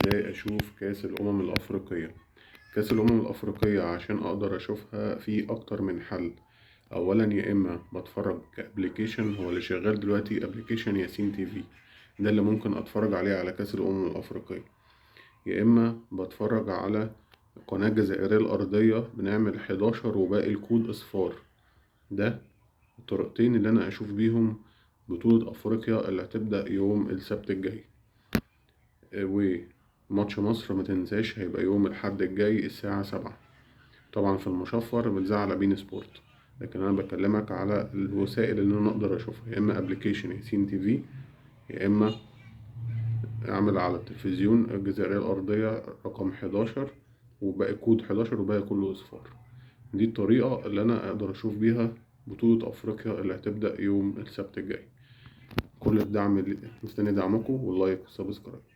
ازاي اشوف كاس الامم الافريقية. كاس الامم الافريقية عشان اقدر اشوفها في اكتر من حل. اولا يا اما بتفرج ك application، هو اللي شغال دلوقتي application ياسين تي في، ده اللي ممكن اتفرج عليه على كاس الامم الافريقية. يا اما بتفرج على القناة الجزائرية الارضية، بنعمل 11 وباقي الكود اصفار. ده الطريقتين اللي انا اشوف بيهم بطولة افريقيا اللي هتبدأ يوم السبت الجاي. وماتش مصر ما تنساش هيبقى يوم الحد الجاي الساعة 7، طبعا في المشفر بتذاع على بين سبورت. لكن انا بكلمك على الوسائل اللي انا اقدر اشوفها، يا اما application ياسين تي في، يا اما اعمل على التلفزيون الجزائرية الارضية رقم 11 وباقي كود 11 وباقي كله اصفار. دي الطريقة اللي انا اقدر اشوف بيها بطولة افريقيا اللي هتبدأ يوم السبت الجاي. كل الدعم اللي مستني دعمكم وال like وال subscribe.